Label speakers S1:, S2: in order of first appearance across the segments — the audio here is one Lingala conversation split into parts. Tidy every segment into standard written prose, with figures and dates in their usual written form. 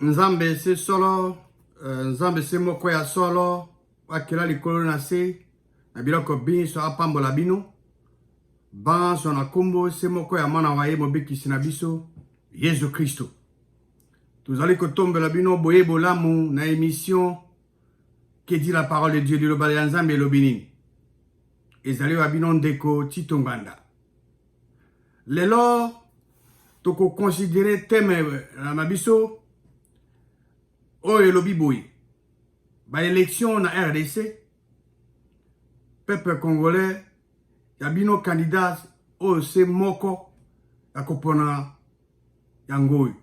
S1: Nzambe se solo, eh, Nzambe se moko ya solo, akela likolo na se na biloko binso, apambola bino banso na nkombo se moko ya mwana wa ye mobikisi na biso Yesu Kristo. Tozali kotombela bino boye bolamu na emission Que dit la parole de Dieu, liloba ya Nzambe elobi nini? Ezali wa bino ndeko Tito Nganda. Lelo tokoconsidere teme na biso oyo elobi boye baélection na rdc peuple congolais ya bino candidat oyo se moko ya kopona yango oyo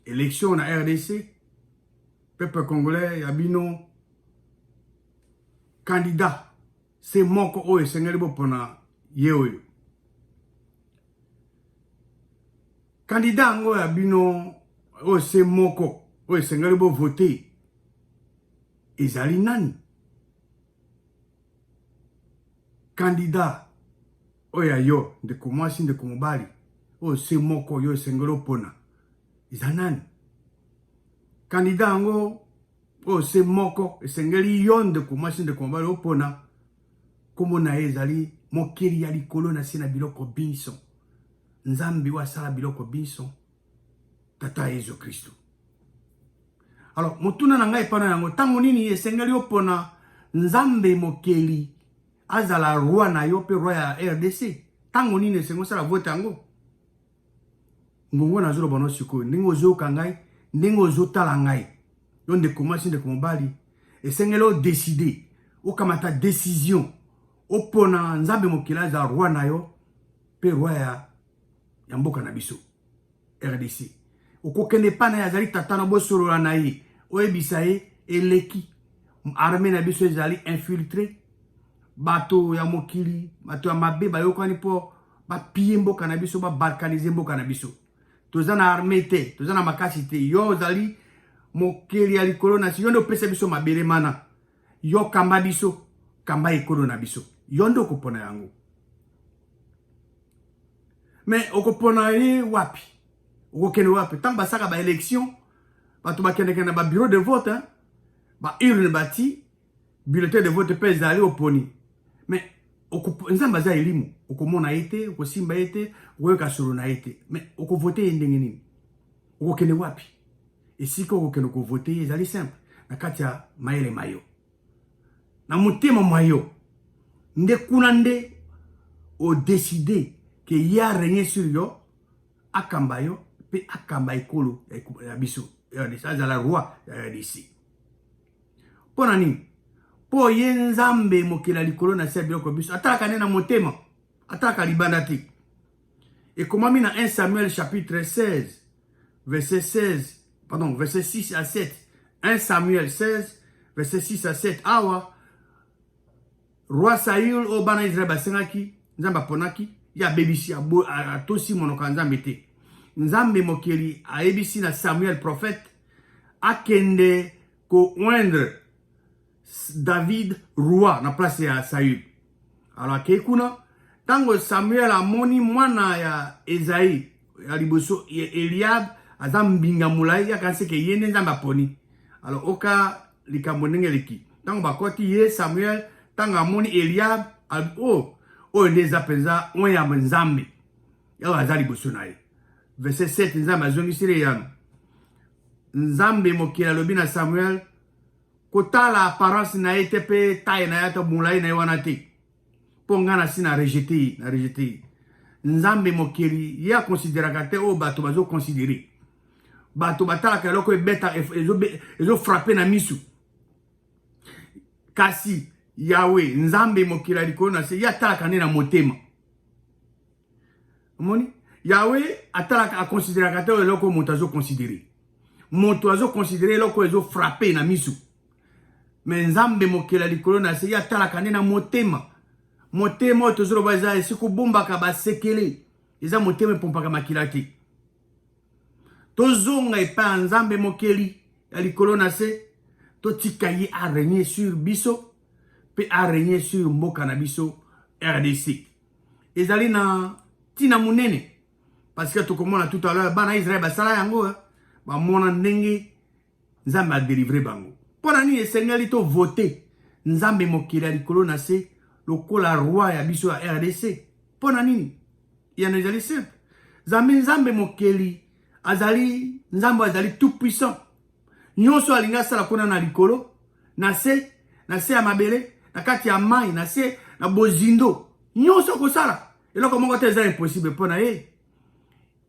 S1: élection na rdc peuple congolais ya bino candidat se moko oyo esengeli bopona ye oyo kandida yango ya bino oyo se moko oyo esengeli bovote ezali nani kandida oyo ya yo ndeko mwasi ndeko mobali oyo se moko yo esengeli opona eza nani kandida yango oyo se moko esengeli yo ndeko mwasi ndeko mobali opona nkombo na ye ezali mokeli ya likolo na se na biloko binso nzambe oyo asala biloko binso tata yesu kristo alors motuna na ngai epana yango ntango nini esengeli opona nzambe mokeli azala roi na yo mpe roi ya rdc ntango nini esengeli osala vote yango ngongo nazoloba no sikoyo ndenge ozoyoka ngai ndenge ozotala ngai yo ndeko mwasi ndeko mobali esengeli odeside okamata decision opona nzambe mokili aza roi na yo mpe roi ya, ya mboka na biso rdc okokende epai na ye azali tata na bosolola na ye oyebisa ye eleki arme na biso ezali infiltre bato ya mokili bato ya mabe bayokani mpo bapiye mboka na biso babalkanize mboka na biso toza na arme te toza na makasi te yo ozali mokeli ya likolo na si yo nde opesa biso mabele mana yo kamba biso kamba ekolo na biso yo nde okopona yango me okopona ye wapi okokende wapi ntango basaka baélection bato bakendeke na babureau de vote ba urne bati bulletin de vote mpe ezali oponi mais nzambe aza elimo okomona ye te okosimba ye te okoyoka solo na ye te mais okovote ye ndenge nini okokende wapi esika okokende kovote ye ezali simple na kati ya mayele ma yo na motema mwa yo nde kuna nde odeside ke ye aregne sur yo akamba yo mpe akamba ekolo ya biso azala roi ya rdc mpo na nini mpo ye nzambe mokeli ya likolo na se ya biloko biso atalaka nde na motema atalaka libanda te ekomami na 1 samuel chapitre 16 verset 16 pardon verset 6 à 7 1 samuel 16 verset 6 à 7 awa roi saül oyo bana israel basengaki nzambe aponaki ye abebisi atosi monoko ya nzambe te nzambe mokeli ayebisi na samuel prophète akende ko oindre David roi na place ya Saül. Alors akei kuna ntango Samuel amoni mwana ya Ezayi ya liboso Eliab aza mbinga molai akanisi ke ye nde Nzambe aponi. Alors oka likambo ndenge eleki ntango bakoti ye Samuel ntango amoni Eliab oh, oyo nde eza mpenza oyo ya Nzambe oyo aza liboso na ye. Verset 7 Nzambe azongiseli eyano Nzambe mokili alobi na Samuel kotala apparence na ye te mpe taille na ye ata molai na ye wana te mpo ngai nasi na rejete ye na rejete ye nzambe mokeli ye akonsideraka te oyo bato bazokonsidere bato batalaka eloko ebeta ezofrape na misu kasi yawe nzambe mokili ya likolo na se ye atalaka nde na motema omoni yawe atalaka akonsideraka te eloko moto azokonsidere moto azokonsidere eloko ezofrape na misu me nzambe mokela likolo na se ye atalaka nde na motema motema oyo tozoloba eza esika obombaka basekele eza motema epompaka makila te tozonga epai ya nzambe mokeli ya likolo na se totika ye aregne sur biso mpe aregne sur mboka na biso rdc ezali na ntina monene parce que tokomona tout à l'heure bana israel basala yango eh. Bamona ndenge Nzambe adelivre bango. Mpo na nini esengeli to vote Nzambe mokeli ya likolo na se lokola roi ya biso ya RDC? Mpo na nini? Yano ezali simple. Zambi Nzambe mokeli azali Nzambe azali tout puissant. Nyonso alingi asala kuna na likolo, na se, na se ya mabele, na kati ya mai, na se, na bozindo. Nyonso akosala. Eloko moko te eza impossible mpo na ye.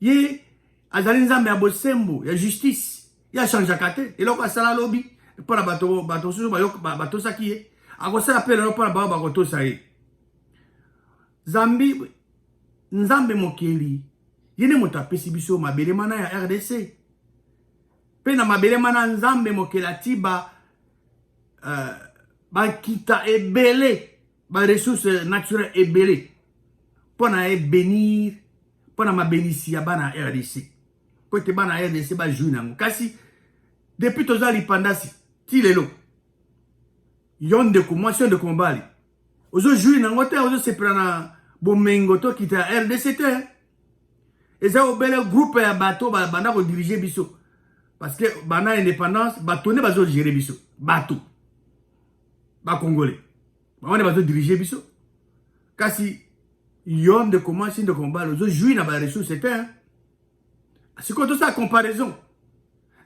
S1: Ye azali Nzambe ya bosembo, ya justice. Ye achangeaka te. Eloko asala lobi mpo na bato bato mosusu batosaki ye, akosala mpe lelo mpo na bango bakotosa ye. Zambi Nzambe mokeli ye nde moto apesi biso mabele mana ya RDC. Mpe na mabele mana Nzambe mokeli ati ba bakita ebele, ba ressources naturelles ebele mpo na ebenir, mpo na mabenisi ya bana ya RDC, mpo ete bana ya RDC bajouir na yango. Kasi depuis toza lipandasi ti lelo, yo ndeko mwasi, yo ndeko mobali, ozojouir na yango te, ozosepela na bomengo to kita ya RDC te. Eza obele groupe ya bato banda kodirige biso, parce que banda indépendance bato nde bazogere biso, bato bakongole bango nde bazodirige biso. Kasi yo ndeko mwasi, ndeko mobali, ozojouir na baressource te. Sikoyo tosala comparaison.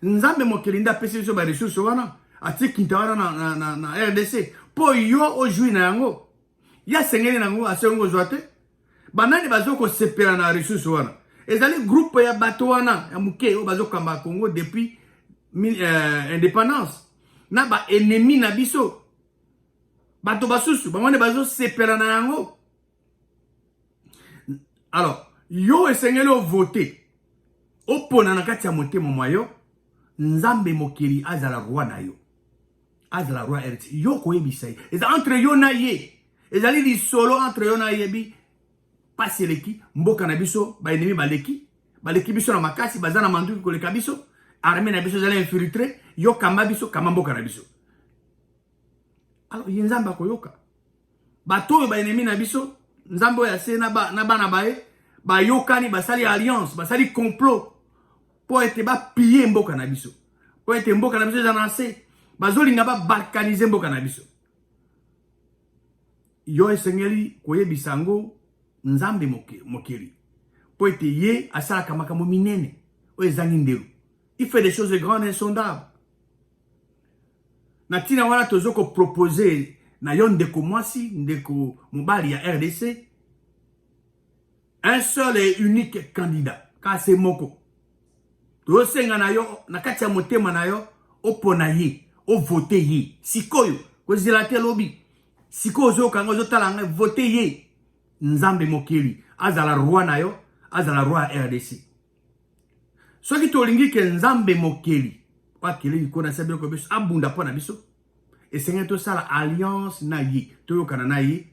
S1: Nzambe mokeli nde apesi biso baressource wana, atie kinta wana na RDC mpo yo ojouir na yango. Ye asengeli nango, asengi kozwa te. Banani bazo kosepela na ressource wana? Ezali groupe ya bato wana ya moke oyo bazokamba Congo depuis indépendance, na baennemi na biso bato basusu, bango nde bazosepela na yango. Alors yo esengeli ovote, opona na kati ya motema mwa yo Nzambe mokeli azala roi na yo, azala roi RDC. Yo koyebisa ye, eza entre yo na ye, ezali lisolo entre yo na yebi. Pasi eleki mboka na biso, baennemi baleki, baleki biso na makasi, baza na manduki koleka biso, armée na biso ezali infiltré. Yo kamba biso, kamba mboka na biso. Alors ye Nzambe akoyoka bato oyo baennemi na biso. Nzambe oyo ase na bana baye bayokani, basali alliance, basali complot mpo ete bapille mboka na biso, mpo ete mboka na biso eza na se, bazolinga babalkanize mboka na biso. Yo esengeli koyebisa yango Nzambe mokeli, mpo ete ye asalaka makambo minene oyo ezangi ndelo. Il fait des choses grandes, insondables. Na ntina wana tozo kopropose na yo ndeko mwasi, ndeko mobali ya RDC, un seul et unique candidat, kasi moko. Tozosenga na yo na kati ya motema na yo opona ye, ovote ye sikoyo, kozela te lobi. Sikoyo ozoyoka ngai, ozotala ngai, vote ye, Nzambe mokeli azala roi na yo, azala roi ya RDC. Soki tolingi ke Nzambe mokeli akeli likolo na se biloko biso abunda mpo na biso, esengeli tosala alliance na ye, toyokana na ye,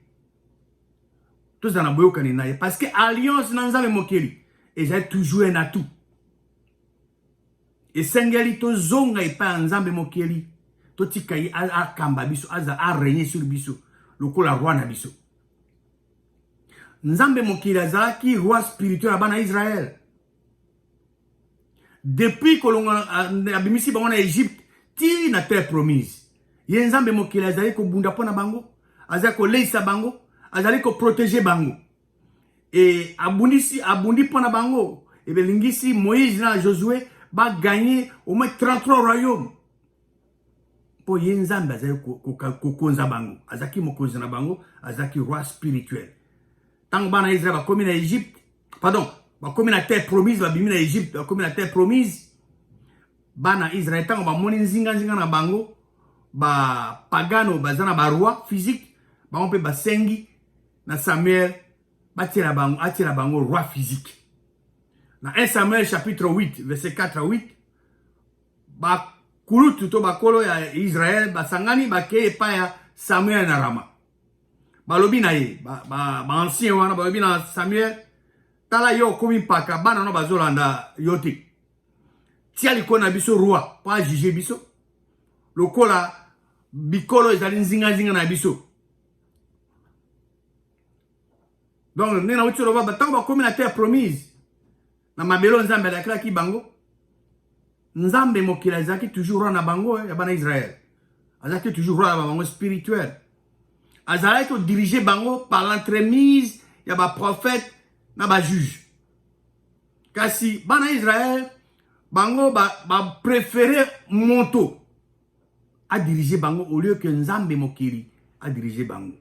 S1: tozala na boyokani na ye, parce que alliance na Nzambe mokeli ezali toujours un atout. Esengeli tozonga epai ya Nzambe mokeli, totika ye akamba biso, aza arègne sur biso lokola roi na biso. Nzambe mokili azalaki roi spirituel ya bana Israël depuis kolonga abimisi bango na Egypte ti na terre promise. Ye Nzambe mokili azali kobunda mpo na bango, azali koleisa bango, azali koprotege bango, e abundisi, abundi mpo na bango, ebelingisi Moïse na Josué baganye au moins 33 royaumes, mpo ye Nzambe azali kokonza bango, azalaki mokonzi na bango, azalaki roi spirituel. Ntango bana Israel bakomi na Egypte, pardon, bakomi na terre promise, babimi na Egypte, bakomi na terre promise, bana Israel ntango bamoni nzinganzinga na bango bapagano baza na baroi physique, bango mpe basengi na Samuel batiela bango, atiela bango roi physique. Na 1 Samuel chapitre 8 verset 4 à 8, bakulutu to bakolo ya Israel basangani, bakei epai ya Samuel na Rama, balobi na ye, baancien wana balobi na Samuel: "Tala, yo okomi mpaka, bana no bazolanda yo te. Tia likolo na biso roi mpo ajuge biso lokola bikolo ezali nzinganzinga na biso." Donc ndenge nauti loba, ntango bakomi na terre promise, na mabele oyo Nzambe alakelaki bango. Nzambe mokili azalaki toujours roi na bango eh, ya bana Israël. Azalaki toujours roi na bango spirituel. Azalaki kodiriger bango par l'entremise ya baprophète na bajuge. Kasi bana Israël bango bapréféré ba moto adirige bango au lieu que Nzambe mokili adirige bango.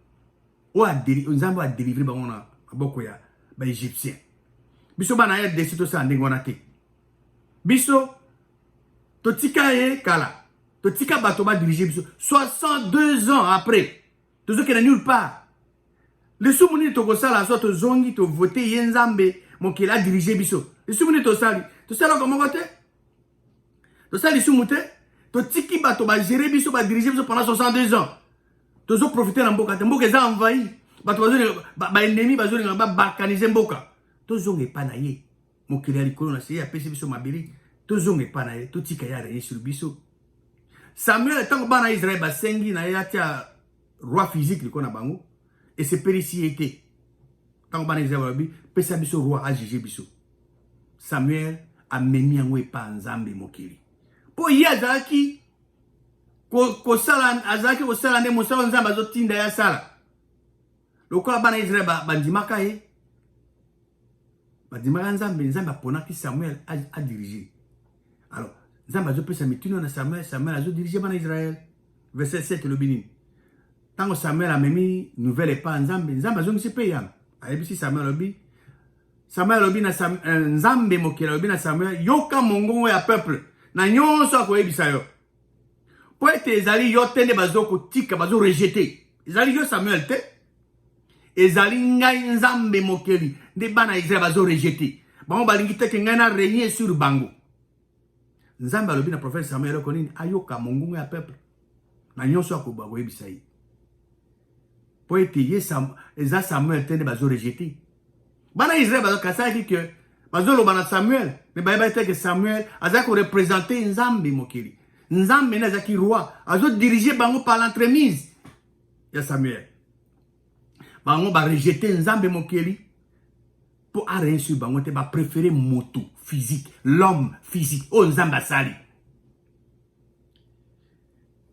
S1: Oyo Nzambe adelivre bango na maboko ya baégyptien. Biso bana ya RDC tosala ndenge wana te. Biso totika ye kala, totika bato badirige biso 62 ans après, tozokende nulle part. Lisumu nini tokosala so tozongi tovote ye Nzambe mokili adirige biso? Lisumu nini tosali? Tosalaka moko te, tosali lisumu te. Totiki bato bagere biso, badirige biso pendant 62 ans, tozoprofite na mboka te. Mboka eza envahi, bato baennemi bazolinga babalkanize mboka. Tozonga epai na ye mokili ya likolo na se, ye apesi biso mabele. Tozonga epai na ye, totika ye areye sur biso. Samuel, ntango bana ya Israel basengi na ye atia roi physique likolo na bango, esepelisi ye te. Ntango bana Israel balobi: "Pesa biso roi ajuge biso", Samuel amemi yango epa Nzambe mokili, mpo ye azalaki kosala, azalaki kosala nde mosala Nzambe azotinda ye asala. Lokola bana Israel bandimaka ye, bandimaka Nzambe, Nzambe aponaki Samuel adirige. Alors Nzambe azopesa mitino na Samuel, Samuel azodirige bana Israel. Verset 7 elobi nini? Ntango Samuel amemi nouvelle epa Nzambe, Nzambe azongisi mpe yano, ayebisi Samuel, alobi, Samuel alobi na Nzambe mokili alobi na Samuel: "Yoka mongongo ya peuple na nyonso akoyebisa yo, mpo ete ezali yo te nde bazokotika, bazorejeter. Ezali yo Samuel te, ezali ngai Nzambe mokeli nde bana Israel bazorejeter. Bango balingi te ke ngai na régner sur bango." Nzambe alobi na prophète Samuel eloko nini? Ayoka mongongo ya peuple na nyonso akoba koyebisa ye, mpo ete ye eza Samuel te nde bazorejeter. Bana Israel bazokanisaki ke bazoloba na Samuel, mais bayebaki te ke Samuel azalaki koreprésenter Nzambe mokili. Nzambe nde azalaki roi, azodirige bango par l'entremise ya Samuel. Bango barejeter Nzambe mokili mpo arégner sur bango te. Bapréféré moto physique, l'homme physique oyo Nzambe asali.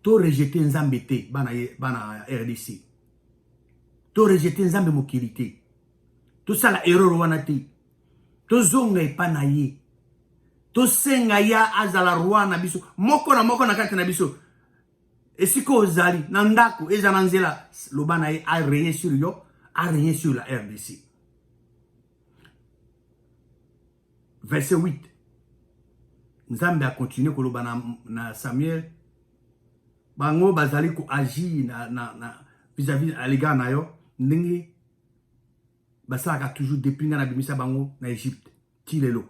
S1: Torejeter Nzambe te, bana, bana ya RDC. Torejeter Nzambe mokili te, tosala erreur wana te. Tozonga epa na ye, tosenga ya azala roi na biso moko na moko na kati na biso. Esika ozali na ndako, eza na nzela, loba na ye areye sur yo, areye sur la RDC. Verset 8, Nzambe akontinue koloba na Samuel: "Bango bazali koagir na vis-à-vis à l'égard na yo ndenge basalaka toujours depuis ngai nabimisa bango na Egypte ti lelo.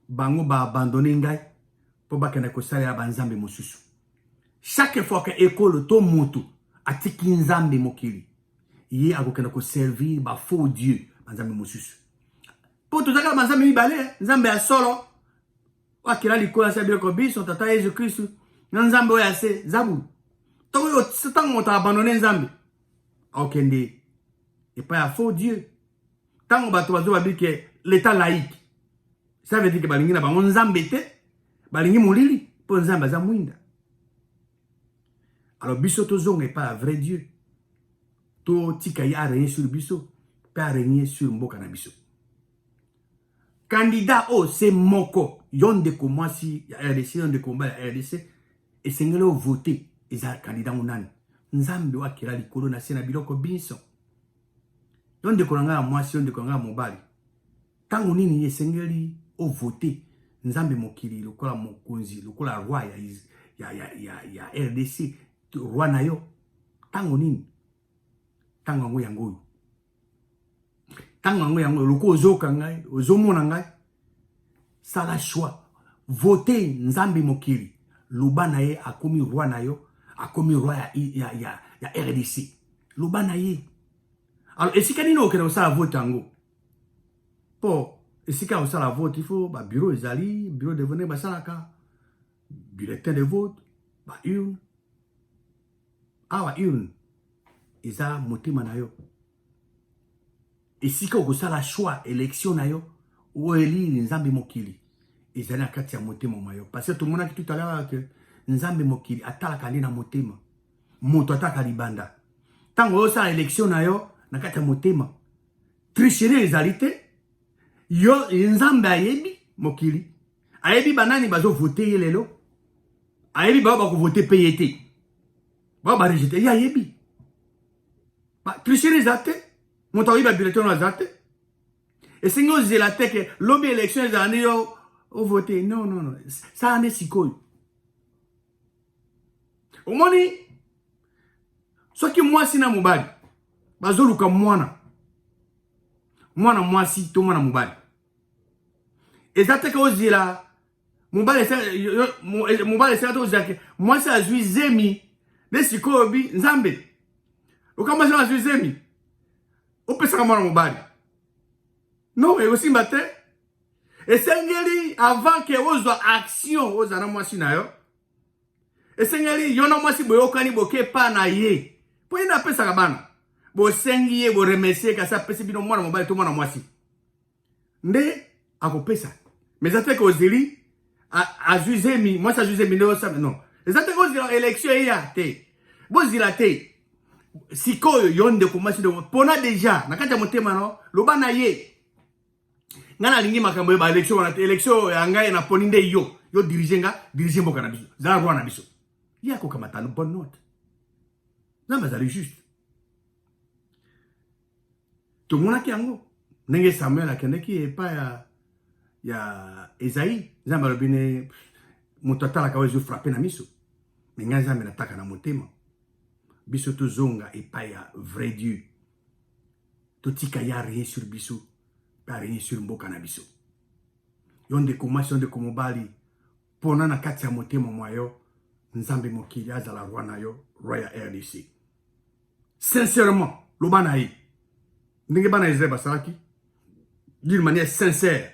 S1: Bango baabandonner ngai mpo bakende kosalela banzambe mosusu." Chaque fois ke ekolo to moto atiki Nzambe mokili, ye akokende koservir bafaux dieu, banzambe mosusu, mpo tozalaka banzambe mibale: Nzambe ya solo oyo akela likolo, asala biloko biso, Tata Yesu Kristu, na Nzambe oyo ase zabulu. Ntango moto abandonner Nzambe, akokende epai ya faux dieu. Ntango bato bazoba ke l'état laïque, ça veut dire ke balingi na bango Nzambe te, balingi molili, mpo Nzambe aza mwinda. Alors biso tozonga epai ya vrai Dieu, totika ye arégner sur biso mpe arégner sur mboka na biso. Candidat oyo se moko, yo ndeko mwasi ya RDC, yo ndeko mobali ya RDC, esengeli ovote, eza candidat ngo nani? Nzambe oyo akela likolo na se na biloko biso. Yo ndeko na ngai ya mwasi, yo ndeko na ngai ya mobali, ntango nini esengeli ovote Nzambe mokili lokola mokonzi, lokola roi ya RDC, roi na yo? Ntango nini? Ntango yango yango oyo, ntango yango yango oyo. Lokola ozoyoka ngai, ozomona ngai, sala choix, vote Nzambe mokili. Loba na ye akomi roi na yo, akomi roi ya RDC. Loba na ye. Alors esika nini okende kosala vote yango? Mpo esika ya kosala vote, il faut babureau ezali, bureau de vote basalaka, bulletin de vote, baurne. Awa urne eza motema na yo, esika okosala choix, élection na yo, oélire Nzambe mokili. Ezali na kati ya motema mwa yo, parce que tomonaki tout à l'heure que Nzambe mokili atalaka nde na motema, moto atalaka libanda. Ntango osala élection na yo na kati ya motema, tricherie ezali te. Yo, Nzambe ayebi mokili, ayebi banani bazovote ye lelo, ayebi bao bakovote mpe ye te, bao barejeter ye, ayebi. Tricherie eza te, moto akoyiba bulletin oyo aza te. Esengi ozela te ke lobi élection ezala nde yo ovote. Non, non, non, sala nde sikoyo. Omoni, soki mwasi na mobali bazoluka mwana, mwana mwasi to mwana mobali, eza te ke ozela mobali, mobali esika te ozela ke mwasi azwi zemi nde sikoyo bi Nzambe oka mwasi azwi zemi, opesaka mwana mobali. Non, ekosimba te. Esengeli avant ke ozwa action, ozala na mwasi na yo. Esengeli yo na mwasi boyokani, boke pa na ye, mpo ye nde apesaka bana. Bosengi ye, boremercier, kasi apesi bino mwana mobali to mwana mwasi nde akopesa. Mais eza te ke ozeli azwi zemi, mwasi azwi zemi nde osala. Non, eza te kozela élection eya te, bozila te. Sikoyo yo, ndeko mwasi, ndeko, mpona déjà na kati ya motema no, loba na ye: "Ngai nalingi makambo oyo baélection wana te. Élection ya ngai, naponi nde yo, yo dirige nga, dirige mboka na biso, zala roi na biso." Ye akokamata bonne note. Nzambe azali juste. Tomonaki yango ndenge Samuel akendeki epai ya Esaïe. Nzambe alobi ne: "Moto atalaka oyo ezofrapper na miso, mais ngai Nzambe nataka na motema." Biso tozonga epai ya vrai Dieu, totika ye arégner sur biso mpe arégner sur mboka na biso. Yo ndeko mwasi, yo ndeko mobali, mpona na kati ya motema mwa yo Nzambe mokili azala roi na yo, roi ya RDC. Sincèrement, loba na ye ndenge bana Israel basalaki, d'une manière sincère.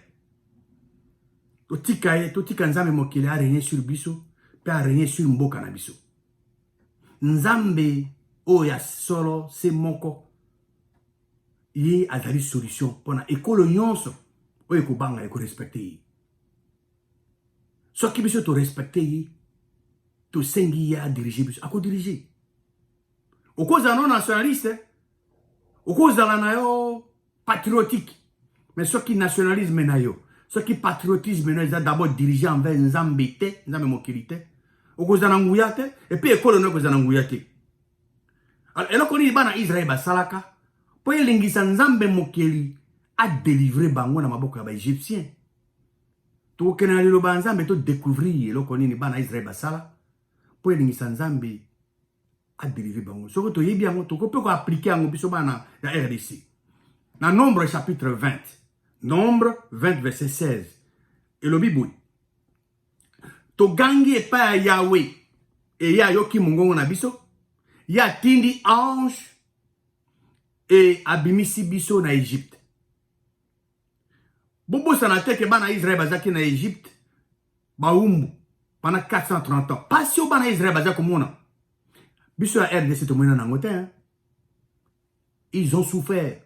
S1: Totika ye, totika Nzambe mokili arégner sur biso mpe arégner sur mboka na biso. Nzambe oyo ya solo se moko, ye azali solution mpona ekolo nyonso oyo ekobanga, ekorespecter ye. Soki biso torespecter ye, tosengi ye adirige biso, akodirige. Okozala no nationaliste, okozala na yo patriotique, mais soki nationalisme na yo, soki patriotisme na yo eza d'abord dirigé envers Nzambe te, Nzambe mokili te, okozala na nguya te, et puis ekolo na yo ekozala na nguya te. Alors, eloko nini bana Israele basalaka mpo elingisa Nzambe mokeli adélivrer bango na maboko ya Baégyptien? Tokokende na liloba ya Nzambe, todécouvrir eloko nini bana Israele basala mpo elingisa Nzambe adélivrer bango. Soki toyebi yango, tokoki mpe koappliquer yango biso bana ya RDC. Na Nombre chapitre 20, Nombre 20 verset 16, elobi boye: "Togangi epai ya Yawe, eye ayoki mongongo na biso, ye atindi ange e abimisi biso na Egypte." Bobosana te ke bana Israele bazalaki na Egypte bawumbu pendant 430 ans. Pasi oyo bana Israele baza komona, biso ya RDC tomoni nango te, hein? Ils ont souffert,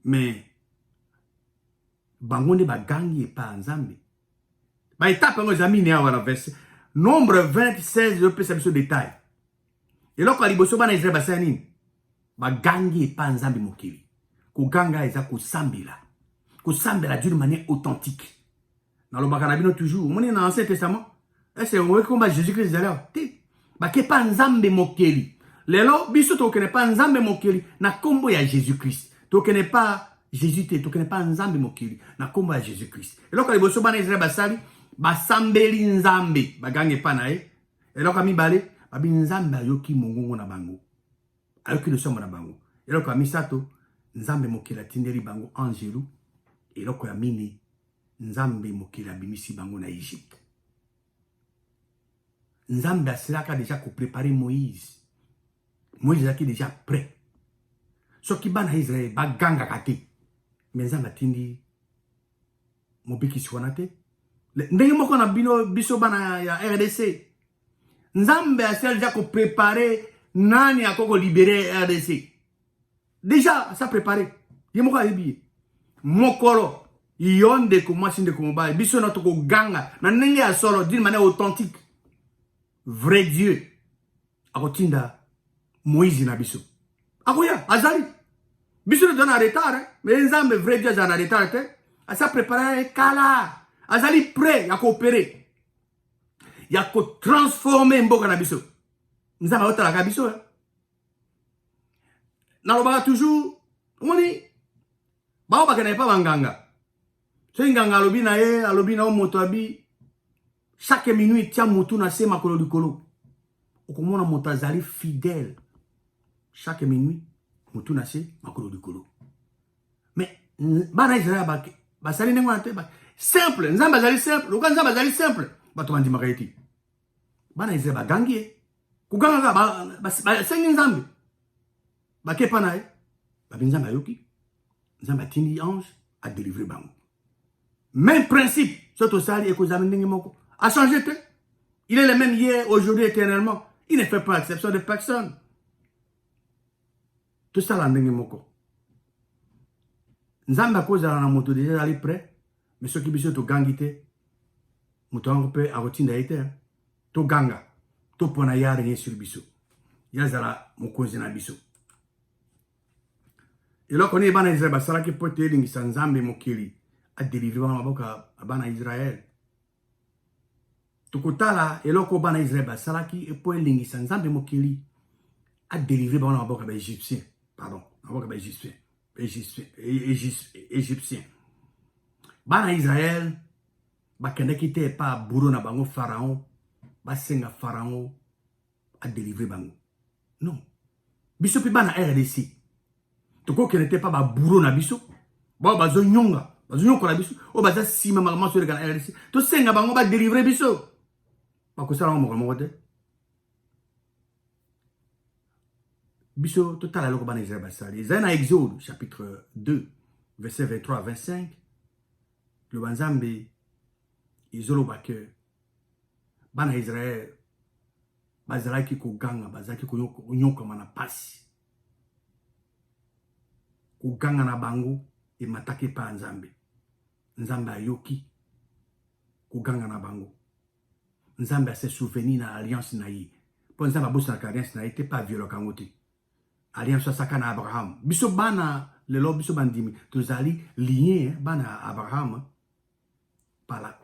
S1: mais bango nde bagangi epai ya Nzambe. Baétape yango eza mini awa na verset Nombre 26, ezopesa biso détail. Eloko ya liboso, bana Israele basala nini? Bagangi epai ya Nzambe mokili. Koganga eza kosambela, kosambela d'une manière authentique. Nalobaka na bino toujours, omoni na Ancien Testament, ese oyoki komba Jésus Christ ezali awa te. Bake pa Nzambe mokeli. Lelo biso tokokende pa Nzambe mokeli na nkombo ya Jésus Christ. Tokende pa Jésus te, tokende pa Nzambe mokili na nkombo ya Jésus Christ. Eloko ya liboso bana Israele basali, basambeli Nzambe, bagangi epa na ye. Eloko ya mibale, babi Nzambe ayoki mongongo na bango, ayoki losambo na bango. Eloko ya misato, Nzambe mokili atindeli bango angelu. Eloko ya mine, Nzambe mokili abimisi bango na Egypte. Nzambe asilaka déjà kopréparer Moïse. Moïse azalaki déjà prêt. Soki bana Israele bagangaka te, mais Nzambe atindi mobikisi wana te. Ndenge moko na bino, biso bana ya RDC, Nzambe asila déjà kopréparer nani akoki kolibérer RDC. Déjà asa préparé, ye moko ayebi ye. Mokolo Yo ndeko mwasi, ndeko mobali, biso na tokoganga na ndenge ya solo, d'une manière authentique. Vrai Dieu akotinda Moïse na biso, akoya, azali biso toza na retard, mais Nzambe vrai Dieu azala na retard te. Asa préparé kala, azali prêt ya koopérer, ya kotransformer mboka na biso. Nzambe aotalaka biso. Nalobaka toujours, omoni bao bakenda epa banganga, soki nganga alobi na ye, alobi na yo moto abi chaque minuit tia motu na se, makolo likolo, okomona moto azali fidèle. Chaque minuit, motu na se, makolo likolo. Mais bana Israel basali ndenge wana te. Simple, Nzambe azali simple. Lokola Nzambe azali simple, bato bandimaka ye te. Bana Israel bagangi ye, koganga kaka, basengi Nzambe, bakepa na ye, babi Nzambe ayoki, Nzambe atindi ange adélivrer bango. Même principe, so tosali, ekozala ndenge moko, achanger te. Il est le même hier, aujourd'hui, éternellement. Il ne fait pas exception de personne. Tosala ndenge moko. Nzambe akozala na moto déjà azali prêt, mais soki biso togangi te, moto yango mpe akotinda ye te. Toganga, topona ye arégner sur biso, ye azala mokonzi na biso. Eloko nini bana Israele basalaki mpo ete elingisa Nzambe mokili adélivrer bango maboko ya bana Israele? Tokotala eloko bana Israele basalaki mpo elingisa Nzambe mokili adélivrer bango na maboko ya Baégyptien, pardon, na maboko ya Baégyptien, Égyptien. Bana Israele bakendaki te epa bourreau na bango Pharaon, basenga Pharaon adélivrer bango. Non, biso mpe bana RDC tokokende te mpa babourreau na biso bao bazonyonga, bazonyokola biso, oyo baza nsima makambo nyonso eleka na RDC, tosenga bango badélivrer biso. Bakosala yango mokolo moko te. Biso totala eloko bana Israel basali. Ezali na Exode chapitre 2, verset 23 à 25. Loba Nzambe ezoloba ke bana Israel bazalaki koganga, bazalaki konyokama na pasi, koganga na bango emataki epai ya Nzambe. Nzambe ayoki koganga na bango, Nzambe ase souvenir na alliance na ye, mpo Nzambe abosanaka alliance na ye te mpe aviolaka yango te. Alliance asaka na Abraham, biso bana lelo, biso bandimi tozali lié bana ya Abraham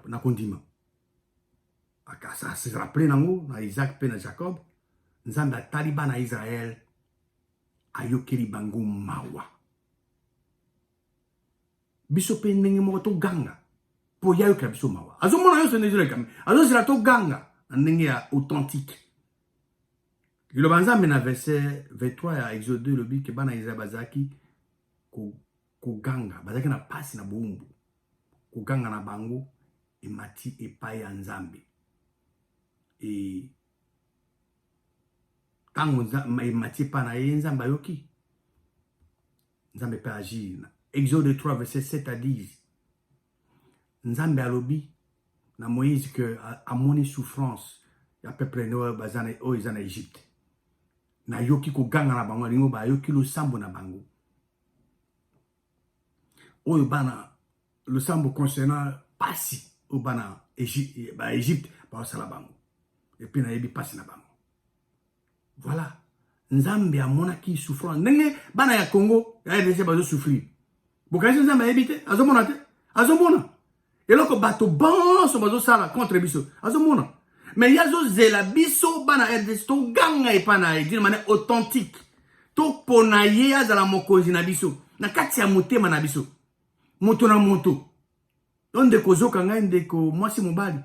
S1: na kondima. Ase rappeler nango na Isaac mpe na Jacob. Nzambe atali bana Israel, ayokeli bango mawa. Biso mpe ndenge moko, toganga mpo ye ayokela biso mawa. Azomona nyonso ndenge ezoleka, azozela toganga na ndenge ya authentique. Liloba Nzambe na verset 23 ya Exode 2 elobi ke bana Israel bazalaki koganga, bazalaki na pasi na bowumbu, koganga na bango emati epai ya Nzambe. E ntango emati epai na ye, Nzambe ayoki, Nzambe mpe agir. Exode 3, verset 7 à 10, Nzambe alobi na Moïse ke amoni souffrance ya peuple ne oyo baza oyo eza na Egypte, nayoki koganga na bango, alingi bayoki losambo na bango oyo bana losambo concernant pasi oyo bana Baégypte baosala bango, et puis nayebi pasi na bango. Voilà, Nzambe amonaki souffrance ndenge bana ya Congo, ya RDC bazosouffrir. Bokanisi Nzambe ayebi te? Azomona te? Azomona eloko bato bonso bazosala contre biso, azomona. Mais ye azozela biso bana RDC toganga epa na ye d'une manière authentique, topona ye azala mokonzi na biso na kati ya motema na biso, moto na moto. Yo ndeko ozoka ngai, ndeko mwasi, mobali,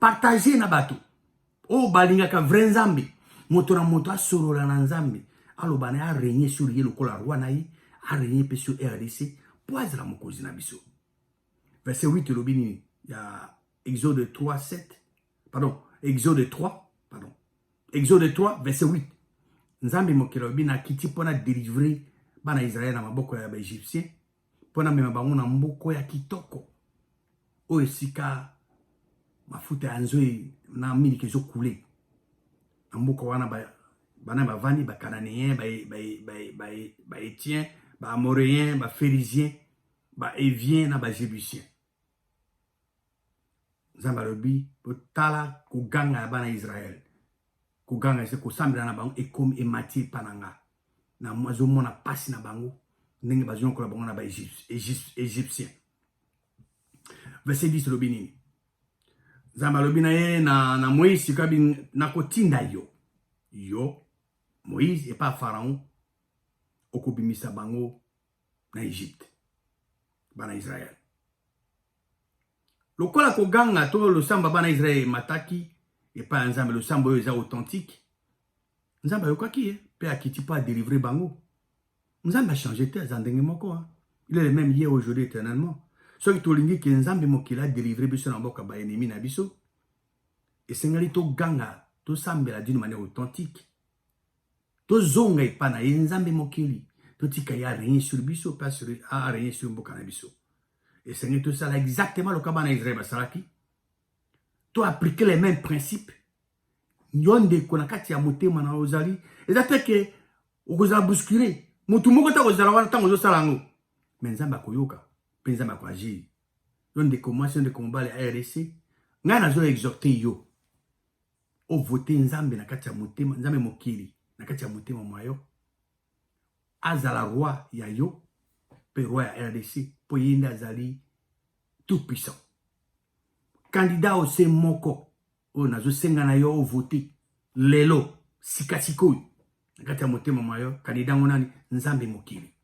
S1: partage na bato oyo balingaka vrai Nzambe. Moto na moto asolola na Nzambe, aloba na ye, arégner sur ye lokola roi na ye, arégner mpe sur RDC mpo azala mokonzi na biso. Verset 8 elobi nini ya Exode 3 7, pardon, Exode 3, pardon, Exode 3 verset 8? Nzambe mokili alobi: nakiti mpona délivrer bana Israele na maboko ya Baégyptien, mpona mema bango na mboka ya kitoko, oyo esika mafuta ya nzoi na miliki ezocouler. Na mboka wana bana bavandi: Bacananéen, Bahéthien, Baamoréen, Baphérisien. Ba Evien na ba Jebusien. Nzambe alobi botala koganga ya bana Israël. Koganga ese kosambela na bango ekomi emati epa na nga. Na azomona pasi na bango ndenge bazonyokola bango na ba Égyptien. Verset 10 elobi nini? Nzambe alobi na ye na Moïse sikabi nakotinda yo yo Moïse epa Pharaon okobimisa bango na Egypte bana Israël. Lokola koganga to losambo bana Israël emataki epai ya Nzambe, losambo oyo eza authentique, Nzambe ayokaki ye mpe akiti mpo adelivre bango. Nzambe achange te, aza ndenge moko. Hein. Il est le même hier, aujourd'hui, éternellement. Soki tolingi ke Nzambe mokili adelivre biso na mboka ba ennemi na biso, esengeli toganga, tosambela d'une manière authentique. Tozonga epai na ye Nzambe mokili, totika ye arégner sur biso mpe arégner sur mboka na biso. Esengeli tosala exactement lokola bana Israël basalaki, to appliquer les mêmes principes. Yo ndeko, na kati ya motema na ozali, eza te ke okozala bousculé, motu moko te akozala wana ntango ozosala yango, mais Nzambe akoyoka mpe Nzambe akoagir. Yo ndeko mwasi, yo ndeko mobali ya RDC, ngai nazo exhorte yo ovote Nzambe na kati ya motema, Nzambe mokili na kati ya motema mwa yo, azala roi ya yo mpe roi ya RDC, mpo ye nde azali tout puissant. Candidat ose moko oyo nazosenga na yo ovote lelo sikasikoyo na kati ya motema mwa yo, candidat ngo nani? Nzambe mokili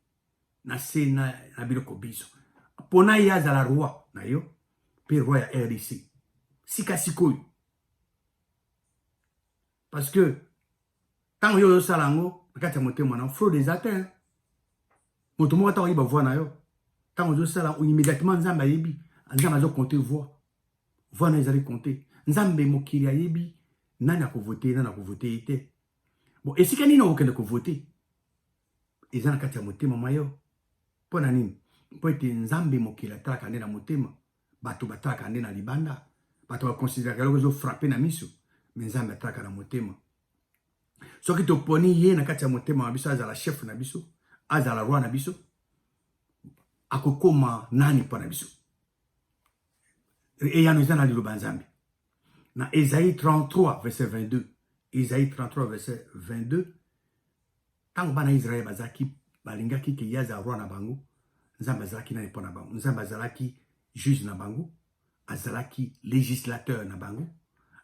S1: na se na biloko biso, mpona ye azala roi na yo mpe roi ya RDC sikasikoyo. Parce que ntango yo ozosala yango na kati ya motema na, fraude eza te. Moto moko ata oyiba voix na yo, ntango ozosala, immédiatement Nzambe ayebi. Nzambe azocompte voix, voix na ezali compte. Nzambe mokili ayebi nani akovote, nani akovote ye te. Bon, esika nini okokende kovote eza na kati ya motema mwa yo. Mpo na nini? Mpo ete Nzambe mokili atalaka nde na motema, bato batalaka nde na libanda, bato bakonsideraka eloko ezofrappe na miso, mais Nzambe atalaka na motema. Soki toponi ye na kati ya motema na biso, azala chef na biso, azala roi na biso, akokoma nani mpo na biso? Eyano eza na liloba Nzambe na Esaïe 33 verset 22. Esaïe 33 verset 22. Ntango bana Israele bazalaki, balingaki ke ye azala roi na bango, Nzambe azalaki nani mpo na bango? Nzambe azalaki juge na bango, azalaki législateur na bango,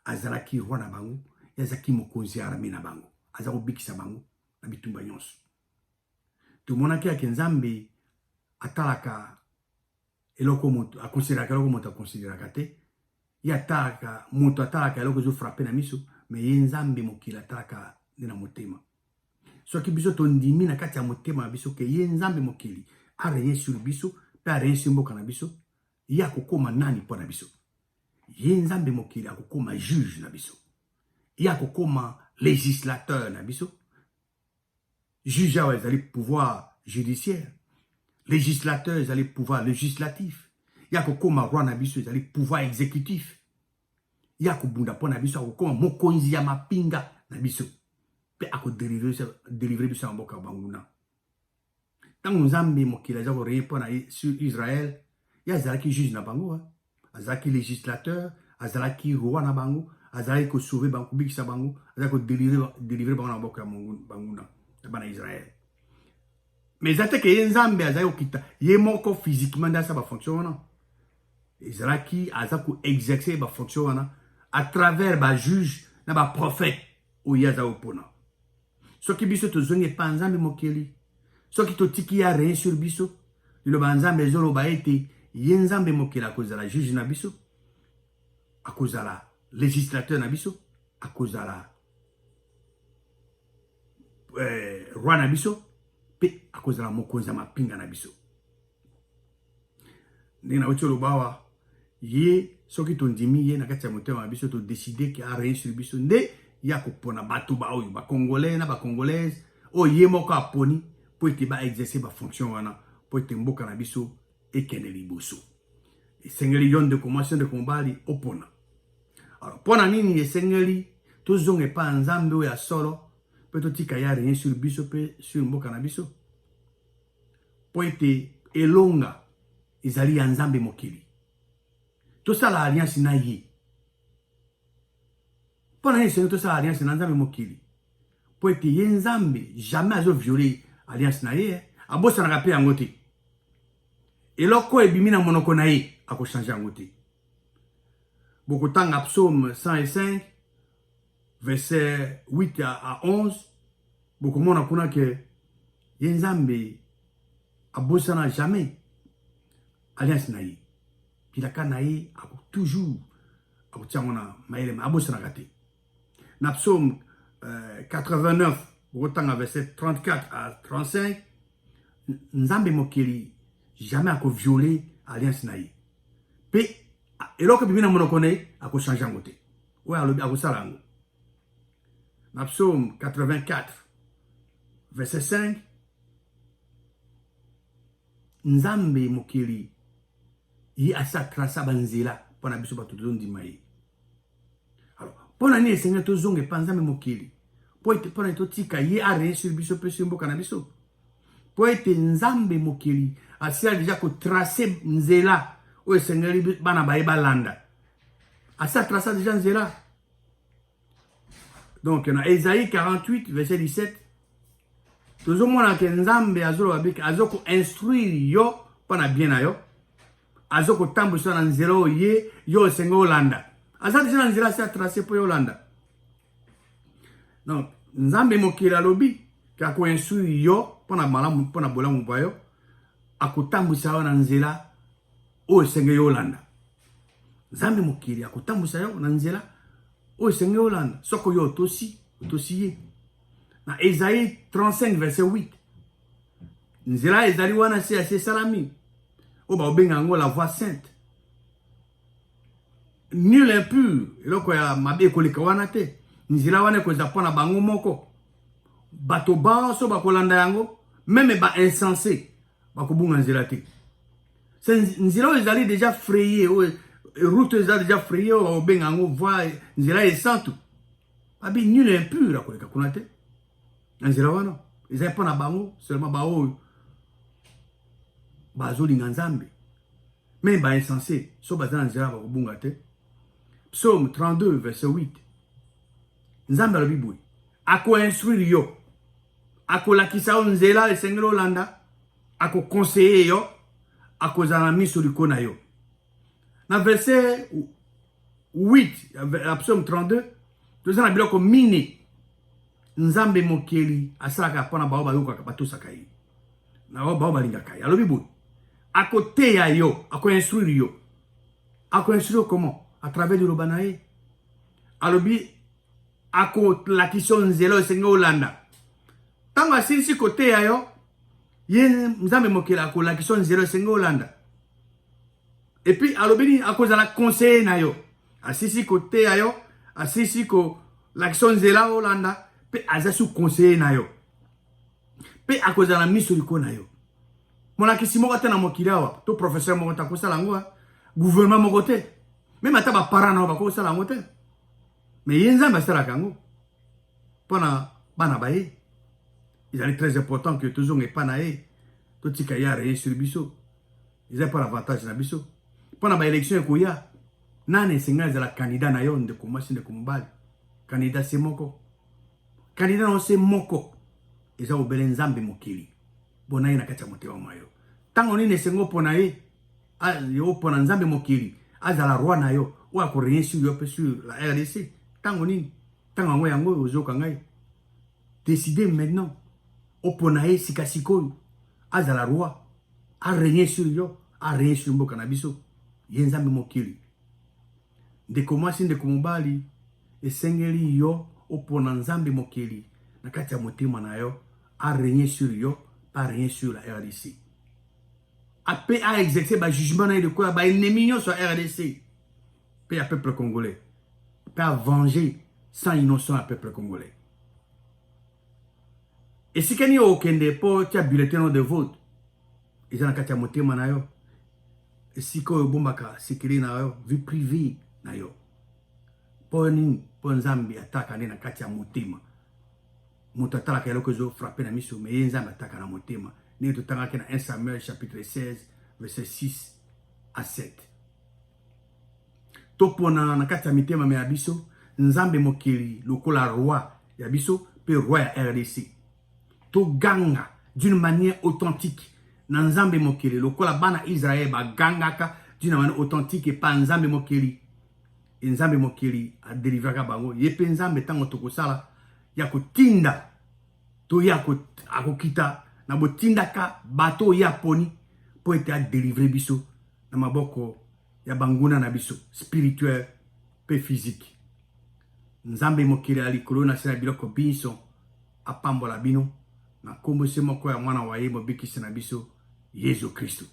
S1: azalaki roi na bango, ye azalaki mokonzi ya armée na bango, aza kobikisa bango na bitumba nyonso. Tomonaki yake Nzambe atalaka eloko moto akonsideraka, eloko moto akonsideraka te. Ye atalaka, moto atalaka eloko ezofrappe na miso, mais ye Nzambe mokili atalaka nde na motema. Soki biso tondimi na kati ya motema na biso ke ye Nzambe mokili arégner sur biso mpe arégner sur mboka na biso, ye akokóma nani mpo na biso? Ye Nzambe mokili akokóma juge na biso, ye akokóma législateur na biso. Juge awa ezali pouvoir judiciaire, législateur ezali pouvoir législatif. Ye akokóma roi na biso, ezali pouvoir exécutif. Ye akobunda mpo na biso, akokóma mokonzi ya mapinga na biso mpe akodelivre biso na mboka ya banguna. Ntango Nzambe mokili aza korégner mpo na sur Israel, ye azalaki juge na bango, azalaki législateur, azalaki roi na bango, azalaki kosauve bango, kobikisa bango, azalaki kodelivre bango na maboko ya banguna ya bana Israel. Mais eza te ke ye Nzambe azalaki kokita ye moko physiquement nde asala bafonction wana. Ezalaki aza koexerce bafonction wana à travers bajuge na baprophète oyo ye aza kopona. Soki biso tozongi epa Nzambe mokeli, soki totiki ye arégner sur biso, liloba Nzambe ezoloba ete ye Nzambe mokeli akozala juge na biso, akozala législateur na biso, akozala roi na biso mpe akozala mokonzi ya mapinga na biso. Ndenge nauti oloba awa, ye soki tondimi ye na kati ya motema na biso, todécider ke arégner sur biso, nde ye akopona bato baoyo bacongolais na bacongolaise oyo ye moko aponi mpo ete baexerce bafonction wana, mpo ete mboka na biso ekende liboso. Esengeli yo ndeko mwasi, yo ndeko mobali, opona. Alors, mpo na nini esengeli tozonga epai ya Nzambe oyo ya solo mpe totika ye arégner sur biso mpe sur mboka na biso? Mpo ete elonga Ezali ya Nzambe mokili. Tosala alliance na ye. Mpo na nini esengeli tosala alliance na Nzambe mokili? Mpo ete ye Nzambe jamais azo violer alliance na ye, abosanaka mpe yango te. Eloko ebimi na monoko na ye akochange yango te. Bokotanga Psaume 105 verset 8 à 11, bokomona kuna ke ye Nzambe abosana jamais alliance na ye, bilaka na ye ako toujours akotia yango na mayele, abosanaka te. Na Psaume 89, bokotanga verset 34 à 35, Nzambe mokili jamais akoviole alliance na ye, mpe eloko ebimi na monoko na ye akochange yango te. Oyo alobi akosala yango. Na Psaume 84 verset 5, Nzambe mokili ye asi atrasa banzela mpo na biso bato tozondima ye. Alors, mpo na nini esengeli tozonga epa Nzambe mokili? Mpo ete mpo na totika ye areye sur biso mpe sur mboka na biso? Mpo ete Nzambe mokili asila deja kotrace nzela oyo esengeli bana baye balanda. Asi atraça deja nzela. Donc na Esaïe 48 verset 17, tozomona ke Nzambe azoloba bike, azokoinstruire yo mpo na bien na yo, azokotambwisa na nzela oyo ye yo osenge olanda. Aza deja na nzela asi atrace mpo yo olanda. Donc Nzambe mokili alobi ke akoinstruire yo mpo na malamu, mpo na bolamu bwa yo, akotambwisa yo na nzela oyo esenge yo olanda. Nzambe mokili akotambwisa yo na nzela oyo esenge yo olanda soko yo otosi, otosi ye. Na Esaïe 35 verset 8, nzela ezali wana se asi esalami, oyo bakobenga yango la voie sainte. Nul impur, eloko ya mabe ekoleka wana te. Nzela wana ekozala mpo na bango moko. Bato banso bakolanda yango, meme ba insensé bakobunga nzela te. Se nzela oyo ezali déjà frayé, oyo route oyo eza déjà frayé, oyo bakobenga yango voie, nzela esantu. Babi nul impur akoleka kuna te. Na nzela wana ezali mpo na bango seulement, baoyo bazolinga Nzambe. Mais ba insensé so baza na nzela bakobunga te. Psaume 32 verset 8, Nzambe alobi boye, akoinstruire yo, akolakisa yo nzela esengeli olanda, akoconseiller yo, akozala na miso liko na yo. Na verset 8 ya Psaume 32, toza na biloko mine Nzambe mokeli asalaka mpona bao bayokaka, batosaka ye, na bao balingaka ye. Alobi boye, akoteya yo, akoinstruire yo. Akoinstruire yo comment? À travers liloba na ye. Alobi akolakisa yo nzela oyo esengeli olanda. Ntango asilisi koteya yo, ye Nzambe mokeli akolakisa yo nzela oyo esengeli olanda. Et puis alobi nini? Akozala conseiller na yo. Asilisi koteya yo, asilisi kolakisa yo nzela olanda, mpe aza su conseiller na yo, mpe akozala na miso liko na yo. Molakisi moko te na mokili awa, to professeur moko te akosala yango, gouvernement moko te, meme ata baparent na yo bakosala yango te, mais ye Nzambe asalaka yango mpona bana baye. Ezali très important que tozonga epa na ye, totika ye areye sur biso. Eza mpo na avantage na biso, mpo na baélection ekoya. Nani esengeli ezala candidat na yo? Ndeko mwasi, ndeko mobali, candidat se moko, candidat na yo se moko eza obele Nzambe mokili. Bona ye na kati ya motema mwa yo. Ntango nini esengo mpo na ye yo mpo na Nzambe mokili azala roi na yo, oyo akoreye sur yo mpe sur la RDC? Ntango nini? Ntango yango yango oyo ozoyoka ngai. Décide maintenant, opona ye sikasikoyo azala roi, areye sur yo, areye sur mboka na biso, ye Nzambe mokili. Ndeko mwasi, ndeko mobali, esengeli yo opona Nzambe mokili na kati ya motema na yo, areye sur yo, pa areye sur la RDC, ape aexerce bajugement na ye lokola baennemi nyonso ya RDC mpe ya peuple congolais, mpe avenger sang innocent ya peuple congolais. Esika nini okende mpo tia bulletin de vote? Eza na kati ya motema na yo, esika oyo obombaka sekele na yo, vie privée na yo. Mpo nini? Mpo Nzambe atalaka nde na kati ya motema. Moto atalaka eloko ezofrappe na miso, me ye Nzambe atalaka na motema, ndenge totangaki na 1 Samuel chapitre 16 verset 6. à 7. Topona na kati ya mitema mya biso Nzambe mokeli lokola roi ya biso mpe roi ya RDC. Toganga d'une manière authentique na Nzambe mokeli lokola bana Israël bagangaka d'une manière authentique epa Nzambe mokeli. E Nzambe mokeli adelivraka bango. Ye mpe Nzambe ntango tokosala ya kotinda to ye akokita na botindaka bato oyo ye aponi mpo ete adelivre biso na maboko ya banguna na biso spirituel mpe physique. Nzambe mokeli ya likolo na se na biloko binso apambola bino na nkombo se moko ya mwana wa ye mobikisi na biso Yesu Kristo.